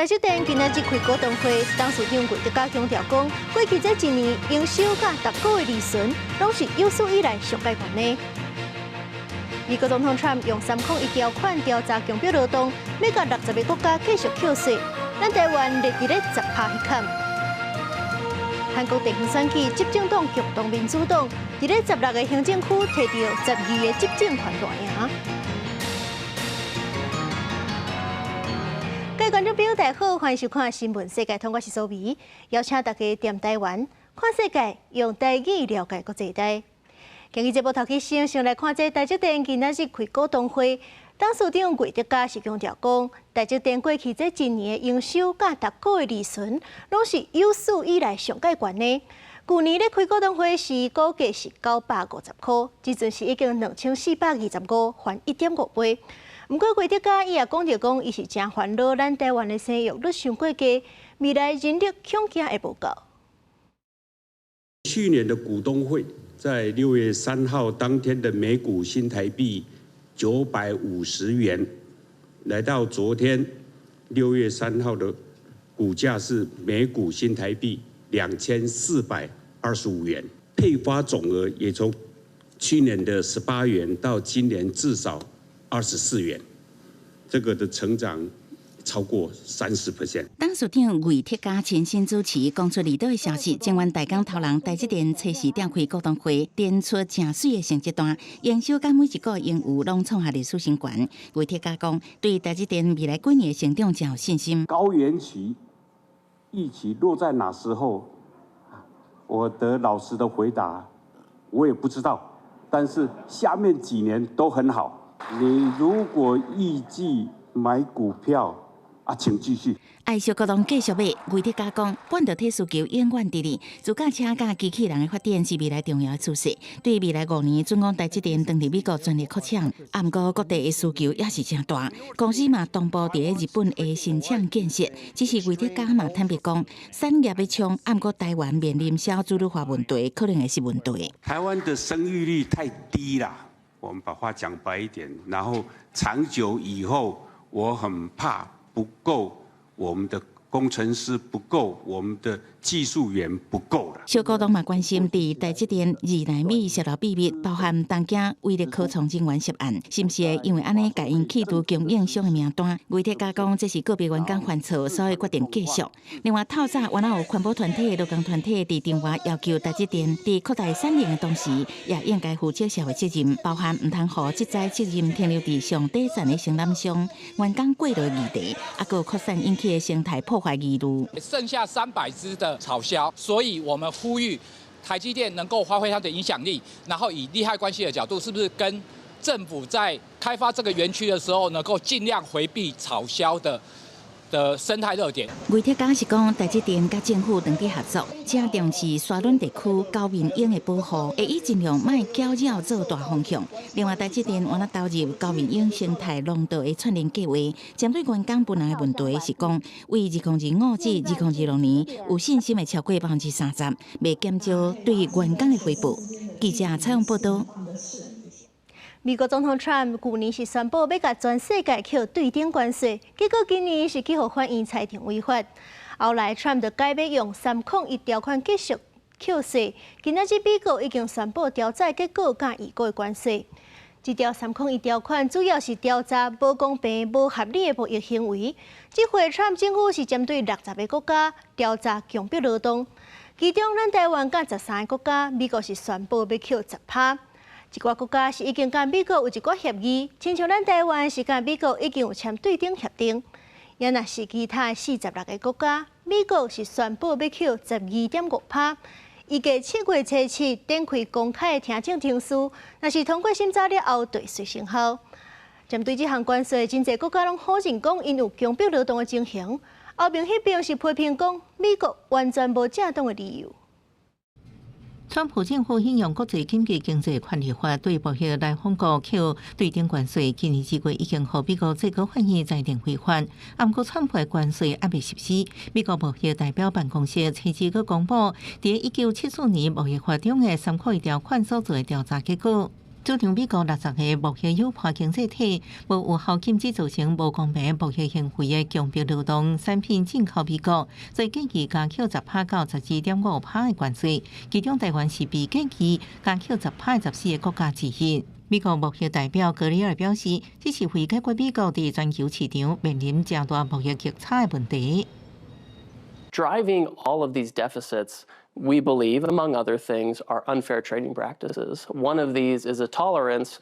台積電今仔日開股東會，董事長魏哲家強調講，過去這一年營收佮逐個月利潤，攏是有史以來上蓋懸的。美國總統川普用三空一條款調查強迫勞動，欲共60個國家繼續扣稅，咱台灣列佇咧10趴彼坎。韓國地方選舉，執政黨共同民主黨佇咧16個行政區提著12個執政權大贏。各位觀眾朋友，大家好，歡迎收看《新聞世界通》，我是蘇美，邀請大家踮台灣看世界，用台語了解國際大。今日節目頭起先，先來看這台積電今仔日開股東會，董事長魏哲家是強調講，台積電過去這一年的營收佮逐個月利潤，攏是有史以來上蓋懸的。舊年咧開股東會時，股價是950塊，這陣是已經2425，翻1.5倍。毋過魏哲家伊也講著講，伊是誠煩惱，咱台灣的生育率傷過低，未來人力恐驚會無夠。去年的股東會在6月3號當天的每股新台幣950元，來到昨天6月3號的股價是每股新台幣2425元，配發總額也從去年的18元到今年至少24元，這個的成長超過30%。董事長魏哲家親身主持，講出利好的消息。前晚大港頭人台積電測試召開股東會，展出誠媠的成績單，營收佮每一股盈餘攏創下歷史新高。魏哲家講，對台積電未來幾年的成長誠有信心。高原期預期落在哪時候？我得老實的回答，我也不知道。但是下面幾年都很好。你如果預計買股票，啊，請繼續。愛惜股東繼續買，魏哲家講，半導體需求永遠佇咧，自駕車佮機器人的發展是未來重要的趨勢。對未來5年，準講台積電當佇美國全力擴廠，啊，毋過各地的需求也是誠大。公司嘛同步佇咧日本的新廠建設，只是魏哲家嘛坦白講，產業欲衝，啊，毋過台灣面臨少子化問題，可能會是問題。台灣的生育率太低啦，我們把話講白一點，然後長久以後，我很怕不夠。我們的工程師不夠，我們的技術員不夠了。小股東嘛關心，佇台積電2納米洩露秘密，包含東京威力科創人員涉案，是毋是會因為按呢共𪜶去除供應商的名單？魏哲家講，這是個別員工犯錯，所以決定繼續。另外，透早原來有環保團體、勞工團體佇中華要求台積電佇擴大產能的同時，也應該負責社會責任，包含毋通予職災責任停留佇上底層的承攬商、員工過勞議題，抑閣擴散引起的生態破壞疑慮。剩下300只的草鴞，所以我們呼籲台積電能夠發揮它的影響力，然後以利害關係的角度，是不是跟政府在開發這個園區的時候，能夠盡量迴避草鴞的生態熱點。魏哲家是講，台積電佮政府長期合作，誠重視沙崙地區高面鷹的保護，會以盡量莫攪擾做大方向。另外，台積電原來投入高面鷹生態廊道的串聯計劃，針對員工分人的問題是講，為2025至2026年有信心會超過30%，袂減少對員工的回報。記者採訪報道。美國總統川普舊年是宣布欲共全世界扣對等關稅，結果今年是去予法院裁定違法。後來川普就改欲用三控一條款繼續扣稅。今仔日美國已經宣布調整結果佮預估的關稅。這條三控一條款主要是調查無公平、無合理的貿易行為。這回川普政府是針對60個國家調查強迫勞動，其中咱台灣佮13個國家，美國是宣布欲扣10趴。一寡國家是已經佮美國有一寡協議，親像咱台灣是佮美國已經有簽對等協定。也若是其他46個國家，美國是宣布欲扣12.5趴。預計7月初7展開公開聽證程序，若是通過審查了後，就會生效。針對這項關稅，真濟國家攏否認講𪜶有強迫勞動的情形。歐盟彼邊是批評講美國完全無正當的理由。川普政府引用國際緊急經濟權力法對貿易來訪國扣對等關稅，今年2月已經予美國最高法院裁定違法。毋過川普的關稅猶未實施。美國貿易代表辦公室初二閣公布，佇1974年貿易法中的三控一條款所做的調查結果。主張美國60個貿易友伴經濟體無有效禁止造成無公平貿易行為的強迫勞動產品進口美國，所以建議加扣10趴到12.5趴的關稅。其中台灣是被建議加扣10趴14個國家之一。美國貿易代表格里爾表示，這是為解決美國佇全球市場面臨誠大貿易逆差的問題。 Driving all of these deficits, we believe, among other things, are unfair trading practices. One of these is a tolerance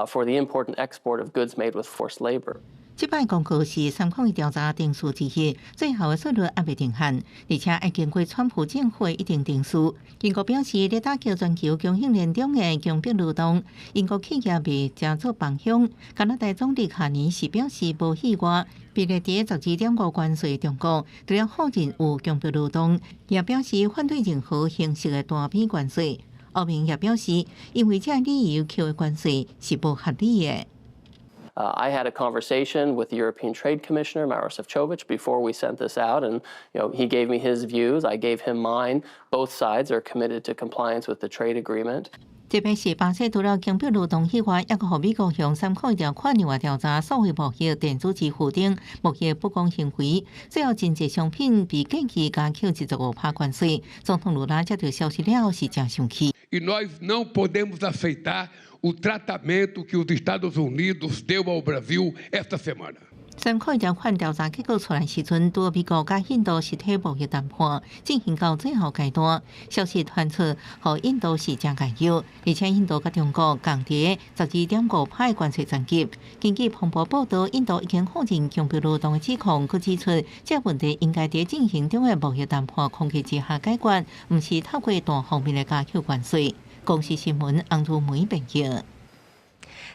for the import and export of goods made with forced labor. 這擺公告是301調查程序之一，最後的稅率猶未定案，而且愛經過川普政府的一定程序。英國表示，咧打擊全球供應鏈中的強迫勞動，英國企業袂誠做幫兇。加拿大總理卡尼是表示無意外，被列佇12.5關稅中國，除了否認有強迫勞動，也表示反對任何形式的單邊關稅。歐盟也表示，因為這理由扣的關稅是無合理的。 I had a conversation with the European Trade Commissioner, Maros Sefcovic, before we sent this out, and he gave me his views, I gave him mine. Both sides are committed to compliance with the trade agreement. 這擺是巴西除了強迫勞動以外，猶閣予美國用301條款另外調查數位貿易、電子支付等貿易不公行為，最後真濟商品被建議加扣25趴關稅。總統盧拉接到消息了後是誠生氣。 E nós não podemos aceitar o tratamento que os Estados Unidos deu ao Brasil esta semana. 301條款調查結果出來時陣，拄美國佮印度實體貿易談判進行到最後階段，消息傳出，予印度是誠擔憂，而且印度佮中國仝佇12.5趴關稅層級。根據彭博報道，印度已經否認強迫勞動的指控，閣指出這個問題應該佇進行中的貿易談判框架之下解決，毋是透過單方面的加扣關稅。公視新聞洪如梅編譯。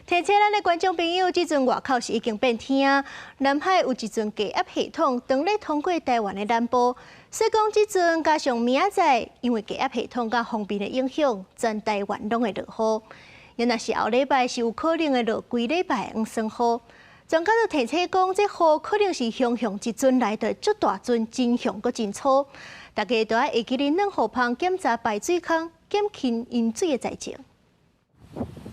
提醒咱的觀眾朋友，這陣外口是已經變天啊！南海有一陣低壓系統，當咧通過台灣的南部，所以講這陣加上明仔載，因為低壓系統佮鋒面的影響，全台灣攏會落雨。若是後禮拜是有可能會落規禮拜黃酸雨。專家就提醒講，這雨可能是雄雄一陣來的足大陣，真雄閣真粗，大家都愛會記得暖雨棚檢查排水孔，減輕淹水的災情。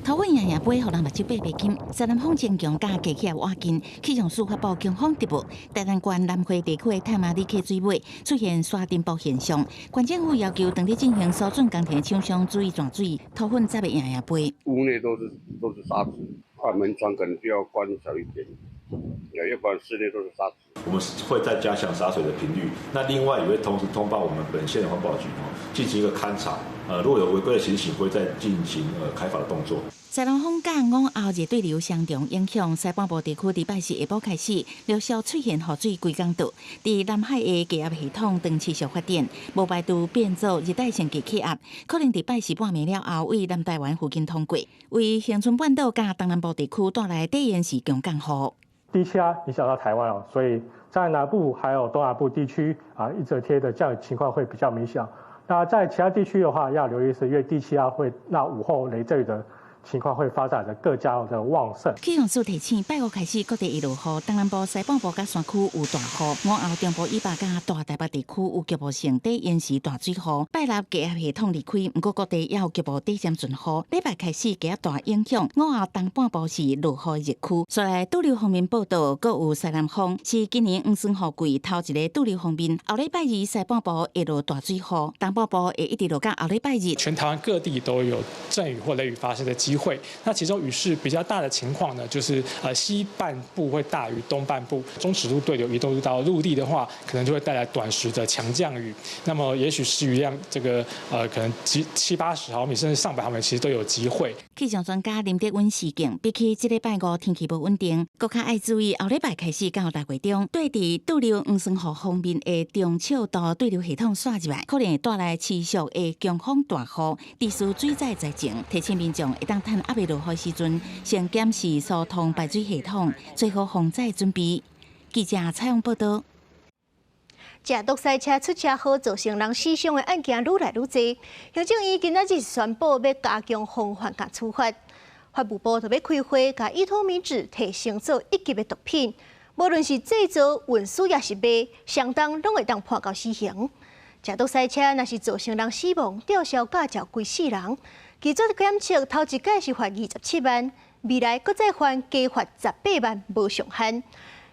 土粉贏贏飛，予人目睭爬白金。西南風增強，佮低氣壓倚近，氣象署發布強風特報。台南縣南迴地區的太麻里溪水尾出現沙塵暴現象，縣政府要求當咧進行疏浚工程廠商注意泉水，土粉才袂贏贏飛。屋內都是沙子，啊門窗可能就要關小一點，要不然室內都是沙子。我們會再加強灑水的頻率，那另外也會同時通報我們本縣的環保局，進行一個勘查。如果有違規的情形，會再進行開罰的動作。西南風佮午後熱對流雙重影響，西半部地區禮拜四下晡開始陸續出現雨水規工到。佇南海的低壓系統長持續發展，無排除變做熱帶性低氣壓，可能禮拜四半暝了後為南台灣附近通過，為恆春半島佮東南部地區帶來短延時強降雨。低氣壓影響到台灣哦，所以在南部還有東南部地區啊，一整天的降雨情況會比較明顯。那在其他地區的話，要留意是因為低氣壓會讓午後雷陣雨的情況會發展得更加的旺盛。氣象署提醒，拜五開始各地會落雨，東南部、西半部佮山區有大雨，午後中部以北佮大台北地區有局部性短延時大水雨。拜六低壓系統離開，毋過各地也有局部短暫陣雨。禮拜開始低壓帶影響，午後東半部是落雨熱區。煞來對流鋒面報道，閣有西南風，是今年黃酸雨季頭一个對流鋒面。後禮拜二西半部會落大水雨，東半部會一直落到後禮拜日。全台灣各地都有陣雨或雷雨發生的機會。那其中雨勢比較大的情況呢，就是西半部會大於東半部，中尺度對流移動到陸地的話，可能就會帶來短時的強降雨。那麼也許是雨量這個可能七七八十毫米，甚至上百毫米，其實都有機會。氣象專家林德溫示警，比起這禮拜五天氣無穩定，閣較愛注意後禮拜開始到六月中，對佇對流黃酸雨鋒面的中尺度對流系統竄入來，可能會帶來持續的強風大雨，持續水災災情，提醒民眾會當趁猶未落雨時陣，先檢視疏通排水系統，做好防災準備。記者採訪報道。食毒賽車出車禍造成人死傷的案件愈來愈濟，行政院今仔日宣布欲加強防範佮處罰，法務部就欲開會，共依托咪酯提升做一級的毒品，無論是製造、運輸抑是賣，相當攏會當判到死刑。食毒賽車若是造成人死亡，吊銷駕照規世人。技術檢測頭一屆是罰27萬，未來閣再犯加罰18萬，無上限。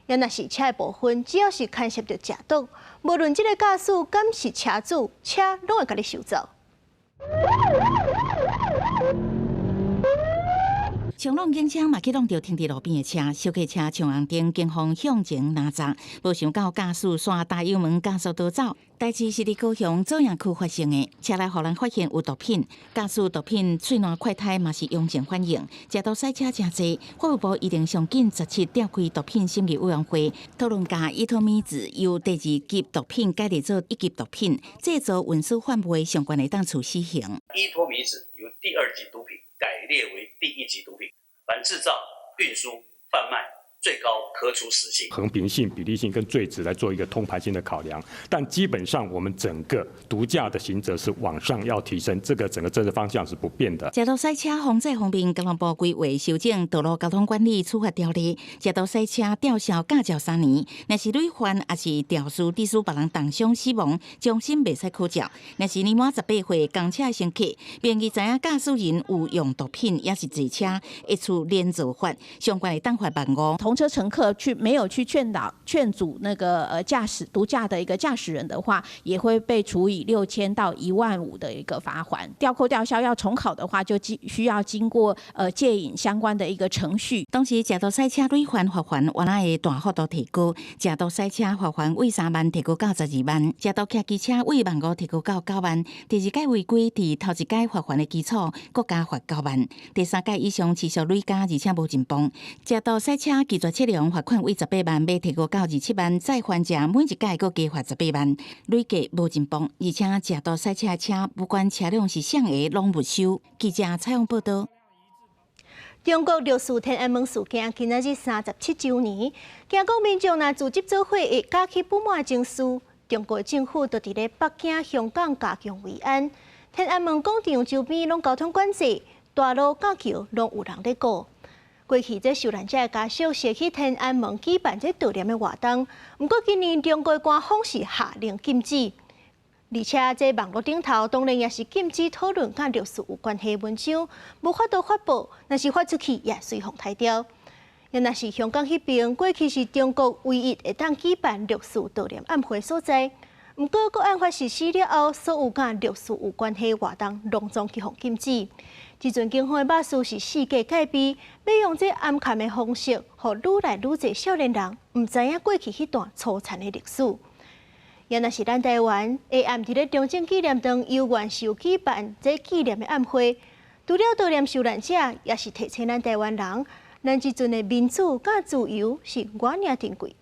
也若是車的部分，只要是牽涉著食毒，無論這個駕駛敢是車主，車攏會共你收走。衝浪警車嘛去挵著停佇路邊的車，小客車衝紅燈，警方向前攔閘，無想到駕駛煞踏油門加速逃走。代誌是佇高雄左營區發生的，車內予人發現有毒品，駕駛毒品喙瀾快胎嘛是陽性反應，食毒賽車誠濟，法務部一定上緊17召開毒品審議委員會，討論共依托咪酯由第二級毒品改列做一級毒品，製造、運輸、販賣相關會當處死刑。依托咪酯由第二級毒品改列為第一級毒品，凡製造、運輸、販賣，最高可處死刑。衡平性、比例性跟罪責來做一個通盤性的考量，但基本上我們整個毒駕的刑責是往上要提升，這個整個政策方向是不變的。食毒賽車防制方面，交通部規劃修正道路交通管理處罰條例，食毒賽車吊銷駕照3年，若是累犯抑是肇事致使別人重傷死亡，終身袂使考照。若是年滿18歲公車的乘客，明知影駕駛人有用毒品，抑是坐車，會處連坐罰，相關會當罰15,000。同車乘客去沒有去勸導、勸阻那個駕駛毒駕的一個駕駛人的話，也會被處以6000到1.5萬的一個罰鍰。吊扣吊銷要重考的話，就需要經過戒癮相關的一個程序。同時，食毒賽車累犯罰鍰原來會大幅度提高，食毒賽車罰鍰為3萬提高到12萬，食毒騎機車為15,000提高到9萬。第二屆違規，佇頭一屆罰鍰的基礎，閣加罰9萬。第三屆以上持續累加，而且無進步。食毒賽車拒絕測量罰款為18萬，欲提高到27萬，再犯者每一屆閣加罰18萬，累計無進步。而且食毒賽車的車，不管車輛是啥个，攏沒收。記者採訪報導。中國六四天安門事件今仔日37週年，驚講民眾若組織做伙會加起不滿情緒，中國政府就佇咧北京、香港加強維安，天安門廣場周邊攏交通管制，大路佮橋攏有人咧顧。過去這受難者的家屬是去天安門舉辦這悼念的活動，毋過今年中國官方是下令禁止，而且這網路頂頭當然也是禁止討論佮六四有關係的文章，無法度發布，若是發出去也隨予刣掉。也若是香港彼邊，過去是中國唯一會當舉辦六四悼念晚會所在，毋過國安法實施了後，所有佮六四有關係的活動攏總去予禁止。這陣警方的把事是四界戒備，欲用這暗崁的方式，予愈來愈濟少年人毋知影過去彼段粗殘的歷史。也若是咱台灣，下暗佇咧中正紀念堂猶原是有舉辦這紀念的晚會，除了悼念受難者，也是提醒咱台灣人，咱這陣的民主佮自由是偌爾珍貴。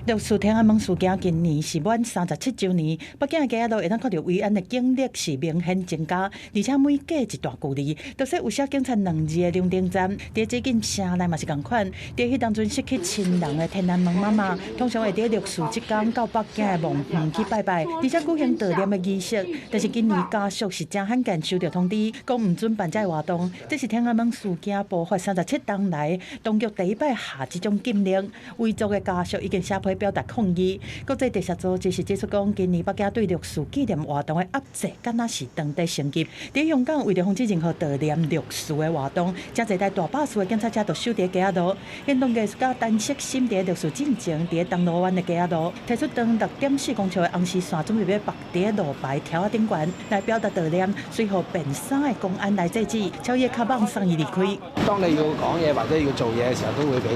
六四天安門事件今年是滿37週年，北京的街仔路會當看著維安的警力是明顯增加，而且每隔一段距離，都設有寫警察兩字的兩燈站。佇最近城內嘛是仝款，佇彼當陣失去親人的天安門媽媽，通常會佇六四這工到北京的墓園去拜拜，而且舉行悼念的儀式。但是今年家屬是誠罕見收著通知，講毋准辦這个活動。這是天安門事件爆發37冬來，當局第一擺下這種禁令，遺族的家屬已經寫批表達抗議。國際特赦組織是指出講，今年北京對六四紀念活動的壓制，敢若是當地升級。佇香港，為著防止任何悼念六四的活動，誠濟台大巴士的警察車都守佇街仔路。現場藝術家陳式心佇六四進前，佇銅鑼灣的街仔路，提出長6.4公尺的紅絲線，準備欲縛佇路牌柱仔頂懸，來表達悼念。隨予便衫的公安來制止，朝伊跤蠓送伊離開。當你要講嘢或者要做嘢嘅時候，都會俾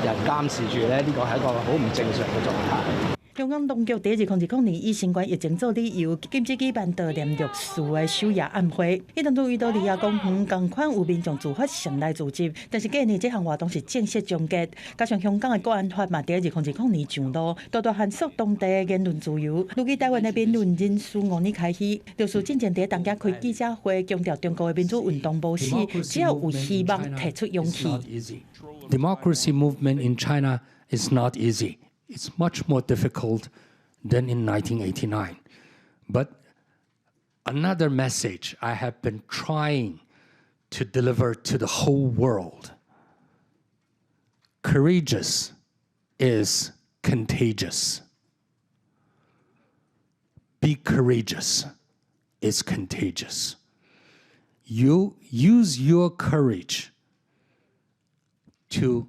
人監視住咧，呢個係一個好唔正常嘅狀態。香港當局佇2020年以新冠疫情做理由，禁止舉辦悼念六四的守夜晚會。彼當中維多利亞公園仝款有民眾自發性來組織，但是隔年這項活動是正式終結。加上香港的國安法嘛，佇2020年上路，大大限縮當地的言論自由。預計台灣的民運人士五年開始，六四進前佇東京開記者會，強調中國的民主運動無死，只要有希望，提出勇氣。 Democracy movement in China is not easy. It's much more difficult than in 1989. But another message I have been trying to deliver to the whole world: courageous is contagious. Be courageous. It's contagious. You use your courage to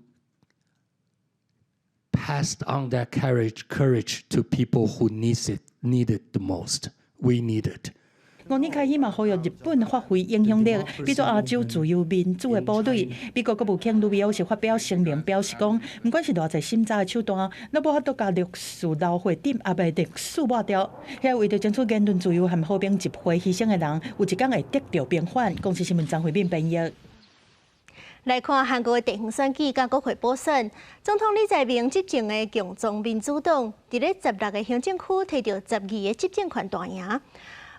pass on that courage to people who need it the most. We need it. 五年開始嘛，呼籲日本發揮影響力，比做亞洲自由民主的堡壘。美國國務卿魯比歐是發表聲明，表示講，毋管是偌濟審查的手段，攏無法度共六四流血鎮壓的歷史抹掉。遐為著爭取言論自由和和平集會犧牲的人，有一天會得著平反。公視新聞張惠敏編譯。來看韓國的地方選舉佮國會補選，總統李在明執政的共同民主黨，佇咧16個行政區提著12個執政權大贏。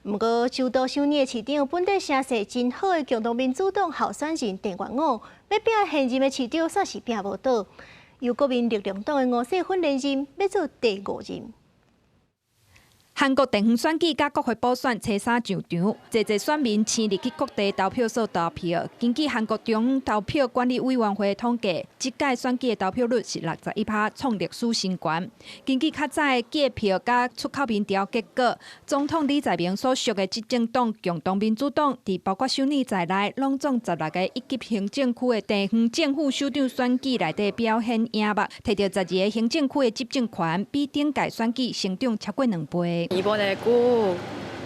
毋過，首都首爾的市長本底聲勢真好的共同民主黨候選人鄭元武，欲拚現任的市長，煞是拚無倒。由國民力量黨的吳世勳連任，欲做第五任。韓國地方選舉佮國會補選初三上場，濟濟選民親入去各地投票所投票。根據韓國中央投票管理委員會統計，這屆選舉的投票率是61%，創歷史新高。根據較早的計票佮出口民調結果，總統李在明所屬的執政黨共同民主黨，佇包括首爾在內，攏總16個一級行政區的地方政府首長選舉內底表現贏目，提著12個行政區的執政權，比頂屆選舉成長超過兩倍。 이번에 꼭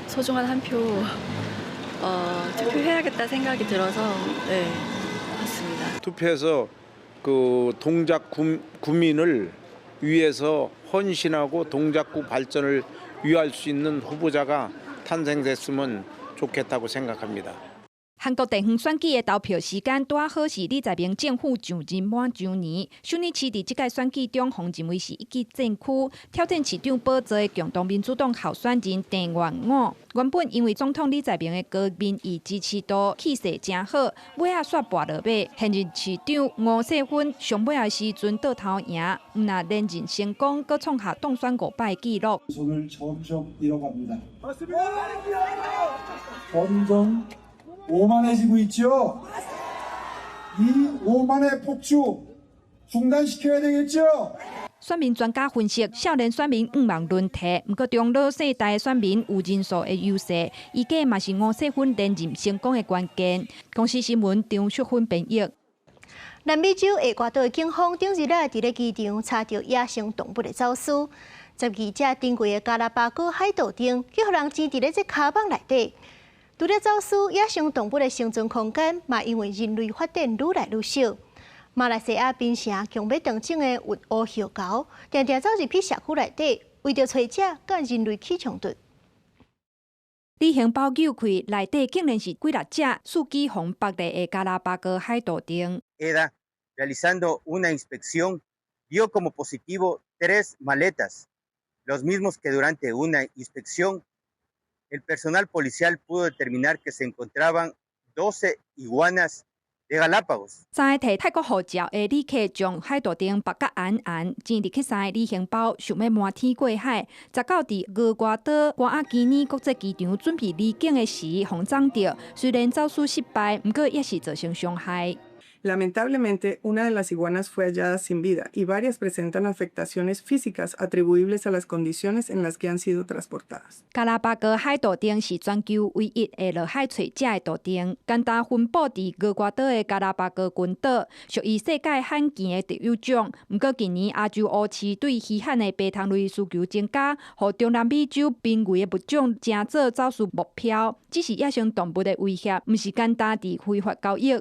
소중한 한 표 투표해야겠다 생각이 들어서 네, 왔습니다. 투표해서 그 동작 구민을 위해서 헌신하고 동작구 발전을 위할 수 있는 후보자가 탄생됐으면 좋겠다고 생각합니다. 韓國地方選舉的投票時間拄好是李在明政府上任滿週年。首爾市佇這屆選舉中，予認為是一級戰區，挑戰市長寶座的共同民主黨候選人鄭元武，原本因為總統李在明的高民意支持度氣勢誠好，尾仔煞跋落馬。現任市長吳世勳上尾仔時陣倒頭贏，毋但連任成功，閣創下當選五擺紀錄。 점점 잃어갑니다. 점점 오만해지고 있죠? 이 오만의 폭주 중단시켜야 되겠죠? 選民專家分析，少年選民向望輪替，毋過中老世代選民有人數的優勢，預計嘛是吳世勳連任成功的關鍵。公視新聞張淑芬編譯。南美洲厄瓜多的警方頂日仔佇咧機場查著野生動物的走私，12隻珍貴的加拉巴哥海盜鼴，去予人賑佇咧這跤蠓內底。除了走私，野生動物的生存空間嘛，因為人類發展愈來愈少。馬來西亞檳城強欲斷種的鬱鷗鴞猴，定定走入去社區內底，為著揣食，佮人類起衝突。旅行包扭開，內底竟然是幾六隻四肢予人縛咧的加拉巴哥海盜鼴。 EDA realizando una inspección dio como positivo tres maletas, los mismos que durante una inspección el personal policial pudo determinar que se encontraban 12 iguanas de Galápagos。三个提泰國護照的旅客將海盜鼴縛甲絚絚，賑入去三個旅行包，想欲瞞天過海。19佇厄瓜多瓜亞基爾國際機場準備離境的時，予摠著。雖然走私失敗，毋過也是造成傷害。 Lamentablemente, una de las iguanas fue hallada sin vida y varias presentan afectaciones físicas atribuibles a las condiciones en las que han sido transportadas. 加拉巴哥海盜鼴是全球唯一會落海揣食的盜鼴，單單分布佇厄瓜多的加拉巴哥群島，屬於世界罕見的特有種。毋過近年亞洲烏鴟對稀罕的爬蟲類需求增加，予中南美洲瀕危的物種成做走私目標。只是野生動物的威脅，毋是簡單佇非法交易。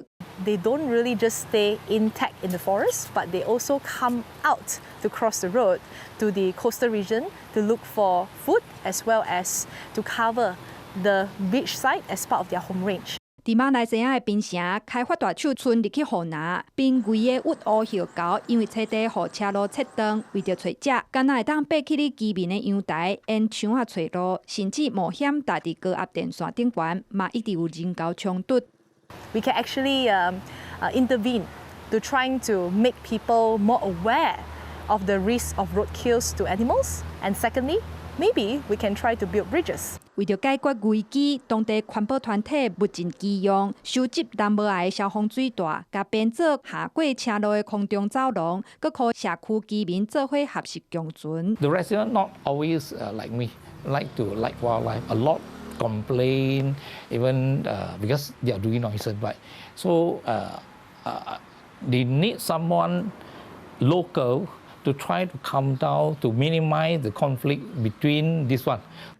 They don't really just stay intact in the forest, but they also come out to cross the road to the coastal region to look for food as well as to cover the beach side as part of their home range. 佇馬來西亞的檳城，開發大手伸入去予拿，瀕危的鬱鷗鴞猴，因為冊地予車路切斷，為著揣食，敢若會當爬起咧居民的陽台，沿牆仔揣路，甚至冒險踏佇高壓電線頂懸，嘛一直有人猴衝突。 We can actually intervene to trying to make people more aware of the risk of roadkills to animals. And secondly, maybe we can try to build bridges. 為著解決危機，當地環保團體物盡其用，收集南無愛的消防水帶，共編做下過車路的空中走廊，閣予社區居民做伙學習共存。 The resident not always like me. Like to like wildlife. A lot complain even because they are doing nuisance, right? So they need someone local to try to calm down, to minimize the conflict between this one.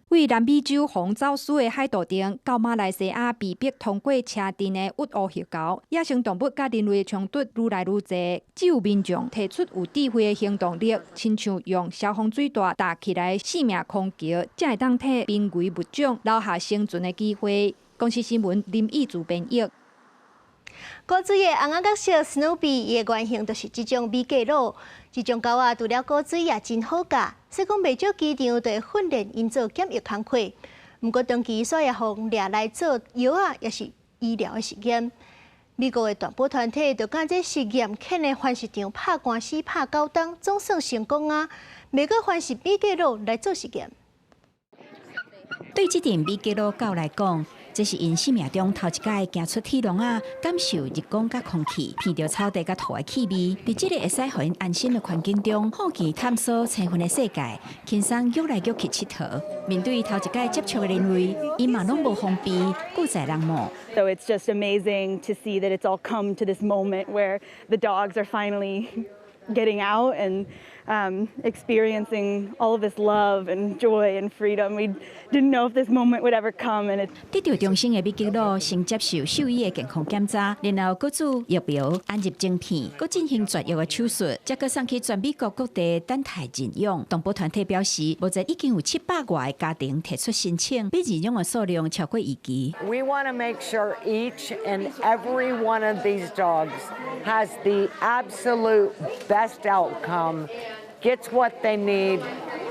位南美洲防走私的海盜中，到馬來西亞被迫通過車陣的鬱烏黑猴，野生動物佮人類的衝突愈來愈濟。只有民眾提出有智慧的行動力，親像用消防水帶搭起來性命空橋，才會當替瀕危物種留下生存的機會。公視新聞林義主編譯。古錐的尪仔角色史努比，伊的原型就是這種米格魯。這種狗仔除了古錐也真好教，所以講袂少機場就會訓練𪜶做檢疫工課。毋過長期煞也予掠來做藥仔，抑是醫療的實驗。美國的動保團體就共這實驗犬的繁殖場拍官司拍9冬，總算成功啊！袂閣繁殖米格魯來做實驗。對這陣米格魯狗來講，這是𪜶生命中頭一擺行出鐵籠仔，感受日光佮空氣，聞著草地佮土的氣味，佇這個會使予𪜶安心的環境中，好奇探索青雲的世界，輕鬆踴來踴去𨑨迌。面對頭一擺接觸的人類，𪜶嘛攏無防備，閣載人摸。 So it's just amazing to see that it's all come to this moment where the dogs are finally getting out and experiencing all of this love and joy and freedom. We didn't know if this moment would ever come, and it. 得著重生的米格魯先接受獸醫的健康檢查，然後閣注疫苗、按入晶片，閣進行絕育的手術，才閣送去全美國各地等待認養。動保團體表示，目前已經有700外個家庭提出申請，比認養的數量超過預期。 We want to make sure each and every one of these dogs has the absolute best outcome, gets what they need,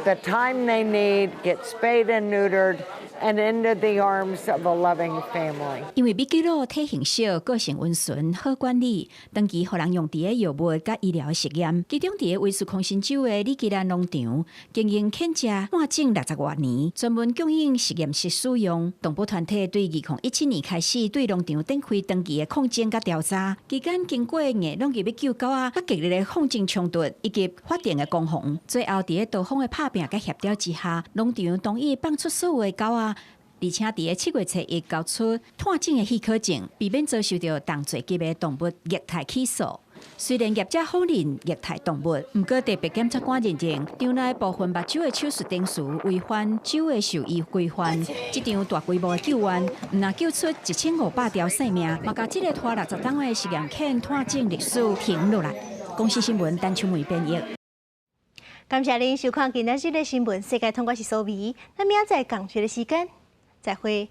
the time they need, gets spayed and neutered, and into the arms of a loving family. 因為米格魯體型小、個性溫順、好管理，長期予人用佇咧藥物佮醫療實驗。其中佇咧威斯康辛州的里基蘭農場經營犬隻滿種60外年，專門供應實驗室使用。動保團體對2017年開始對農場展開長期的抗爭佮調查，期間經過硬攏入欲救狗仔，佮激烈的抗爭衝突以及法庭的攻防，最後佇咧多方的拍拚佮協調之下，農場同意放出所有的狗仔。而且佇咧7月初一交出湠種的許可證，避免遭受著重罪級的動物虐待起訴。雖然業者否認虐待動物，毋過特別檢察官認定，場內部分目睭的手術程序違反州的獸醫規範。這場大規模的救援，毋但救出1500條性命，嘛共這个拖60冬的實驗犬湠種歷史停落來。公視新聞陳秋梅編譯。感謝您收看今仔日的新聞世界通，我是蘇美，咱明仔載仝一个時間再會。